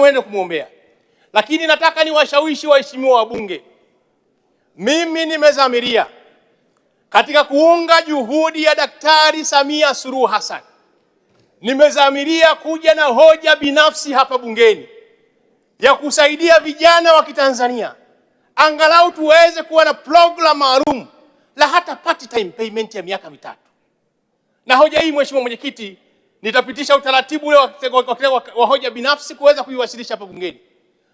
mwende kumwombea. Lakini nataka niwashawishi waheshimiwa wabunge, mimi nimezamiria katika kuunga juhudi ya Daktari Samia Suluhu Hassan, nimezamiria kuja na hoja binafsi hapa bungeni ya kusaidia vijana wa Kitanzania angalau tuweze kuwa na program maalum la hata part time payment ya miaka 3. Na hoja hii, Mheshimiwa Mwenyekiti, nitapitisha utaratibu ule wa hoja binafsi kuweza kuiwasilisha hapa bungeni.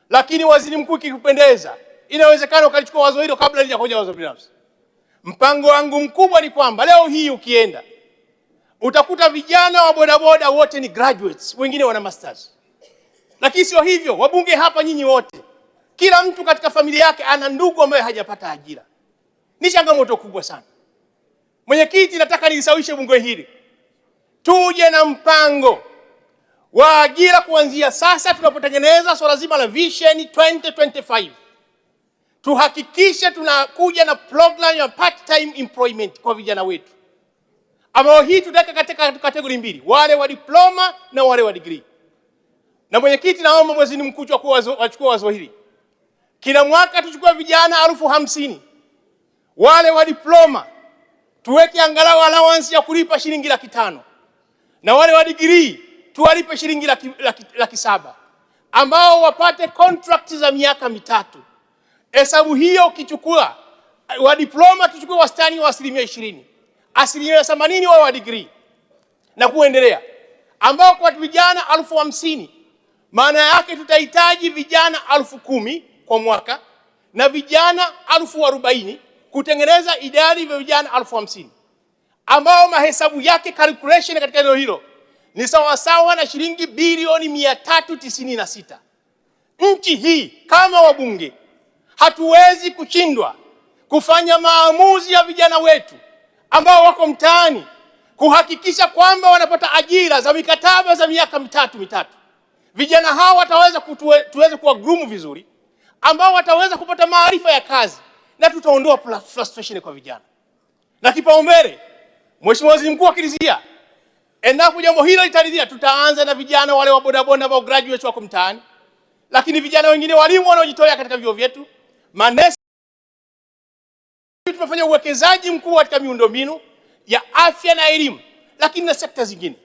Lakini Waziri Mkuu, ikikupendeza, inawezekana ukalichukua wazo hilo kabla halijakuja wazo binafsi. Mpango wangu mkubwa ni kwamba leo hii ukienda utakuta vijana wa bodaboda wote ni graduates, wengine wana masters. Lakini sio hivyo, wabunge hapa nyinyi wote, kila mtu katika familia yake ana ndugu ambaye hajapata ajira. Ni changamoto kubwa sana. Mwenyekiti, nataka nilishawishi bunge hili tuje na mpango wa ajira kuanzia sasa tunapotengeneza swala zima la Vision 2025. Tuhakikishe tunakuja na program ya part time employment kwa vijana wetu, ambao hii tutaweka katika category mbili, wale wa diploma na wale wa degree. Na mwenyekiti, naomba mwezi mkuu wachukue wazo hili, kila mwaka tuchukue vijana 50,000 wale wa diploma tuweke angalau allowance ya kulipa shilingi 500,000 na wale wa degree tuwalipe shilingi 700,000, ambao wapate contract za miaka 3. Hesabu hiyo ukichukua wa diploma tuchukue wastani wa 20%, 80% wao wa degree na kuendelea, ambao kwa vijana 50,000, maana yake tutahitaji vijana 10,000 kwa mwaka na vijana 40,000 kutengeneza idadi ya vijana 50,000, ambao mahesabu yake calculation katika eneo hilo ni sawasawa na shilingi bilioni 396. Nchi hii kama wabunge hatuwezi kushindwa kufanya maamuzi ya vijana wetu ambao wako mtaani kuhakikisha kwamba wanapata ajira za mikataba za miaka 3 3. Vijana hao wataweza tuweze kuwa groom vizuri, ambao wataweza kupata maarifa ya kazi, na tutaondoa frustration kwa vijana. Na kipaumbele, Mheshimiwa Waziri Mkuu akiridhia, endapo jambo hilo litaridhia, tutaanza na vijana wale wa bodaboda ambao graduates wako mtaani, lakini vijana wengine walimu wanaojitolea katika vyuo vyetu, manesi. Tumefanya uwekezaji mkubwa katika miundombinu ya afya na elimu, lakini na sekta zingine.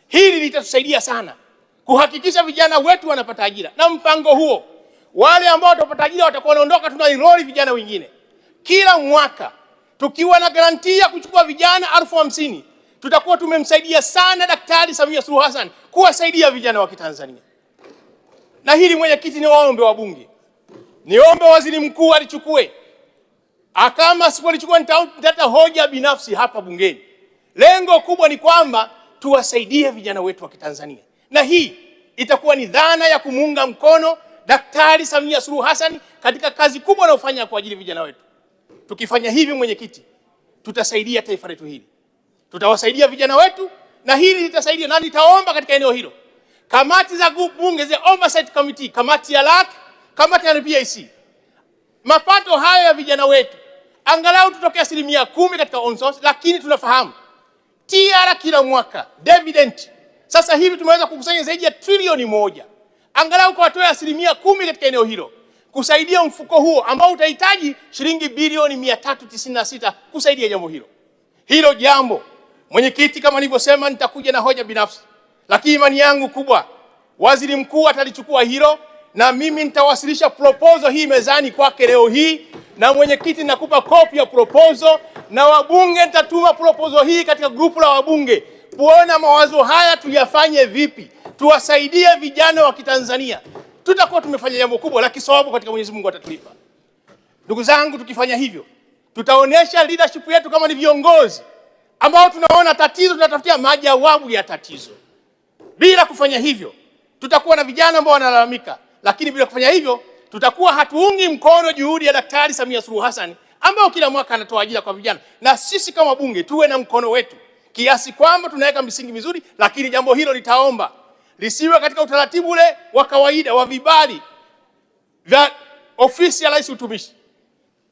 Hili litatusaidia sana kuhakikisha vijana wetu wanapata ajira, na mpango huo wale ambao watapata ajira watakuwa wanaondoka, tuna enroll vijana wengine kila mwaka. Tukiwa na garantia ya kuchukua vijana 50,000, tutakuwa tumemsaidia sana Daktari Samia Suluhu Hassan kuwasaidia vijana wa Kitanzania. Na hili mwenyekiti, ni waombe wabunge, niombe waziri mkuu alichukue. Kama sipolichukua nitaleta hoja binafsi hapa bungeni. Lengo kubwa ni kwamba tuwasaidie vijana wetu wa Kitanzania, na hii itakuwa ni dhana ya kumuunga mkono Daktari Samia Suluhu Hassan katika kazi kubwa anayofanya kwa ajili ya vijana wetu. Tukifanya hivi, mwenyekiti, tutasaidia taifa letu hili, tutawasaidia vijana wetu, na hili litasaidia. Na nitaomba katika eneo hilo kamati za bunge, za oversight committee, kamati ya LAC, kamati ya PIC, mapato haya ya vijana wetu angalau tutokee 10% katika own source, lakini tunafahamu TR kila mwaka dividend sasa hivi tumeweza kukusanya zaidi ya trilioni 1, angalau kwa watoe 10% katika eneo hilo kusaidia mfuko huo ambao utahitaji shilingi bilioni 396 kusaidia jambo hilo. Hilo jambo mwenyekiti, kama nilivyosema, nitakuja na hoja binafsi, lakini imani yangu kubwa waziri mkuu atalichukua hilo, na mimi nitawasilisha proposal hii mezani kwake leo hii, na mwenyekiti nakupa kopi ya proposal, na wabunge nitatuma proposal hii katika grupu la wabunge kuona mawazo haya tuyafanye vipi, tuwasaidie vijana wa Kitanzania. Tutakuwa tumefanya jambo kubwa la kisawabu katika Mwenyezi Mungu atatulipa. Ndugu zangu, tukifanya hivyo tutaonesha leadership yetu kama ni viongozi ambao tunaona tatizo tunatafutia majawabu ya tatizo. Bila kufanya hivyo tutakuwa na vijana ambao wanalalamika, lakini bila kufanya hivyo tutakuwa hatuungi mkono juhudi ya Daktari Samia Suluhu Hassan ambao kila mwaka anatoa ajira kwa vijana, na sisi kama bunge tuwe na mkono wetu kiasi kwamba tunaweka misingi mizuri, lakini jambo hilo litaomba lisiwe katika utaratibu ule wa kawaida wa vibali vya ofisi ya Rais utumishi.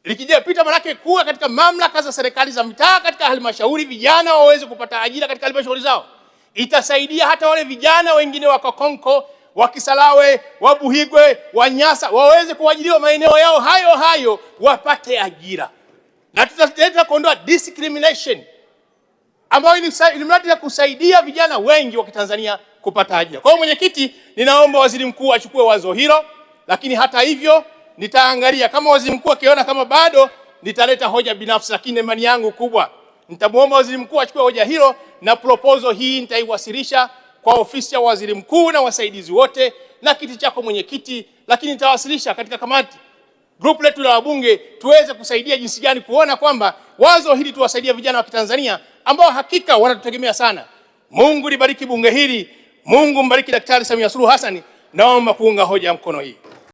Likija pita manake kuwa katika mamlaka za serikali za mitaa, katika halmashauri, vijana waweze kupata ajira katika halmashauri zao. Itasaidia hata wale vijana wengine wa Kakonko wa Kisarawe, wa Buhigwe, wa Nyasa waweze kuajiriwa maeneo yao hayo hayo, wapate ajira, na tutaleta kuondoa discrimination ambayo ilimradi ya kusaidia vijana wengi wa Kitanzania kupata ajira. Kwa hiyo, mwenyekiti, ninaomba waziri mkuu achukue wazo hilo, lakini hata hivyo nitaangalia kama waziri mkuu akiona kama bado nitaleta hoja binafsi, lakini imani yangu kubwa nitamwomba waziri mkuu achukue hoja hilo, na proposal hii nitaiwasilisha kwa ofisi ya waziri mkuu na wasaidizi wote na kiti chako mwenyekiti, lakini nitawasilisha katika kamati group letu la wabunge tuweze kusaidia jinsi gani kuona kwamba wazo hili tuwasaidie vijana wa Kitanzania ambao hakika wanatutegemea sana. Mungu libariki bunge hili, Mungu mbariki Daktari Samia Suluhu Hassan. Naomba kuunga hoja mkono hii.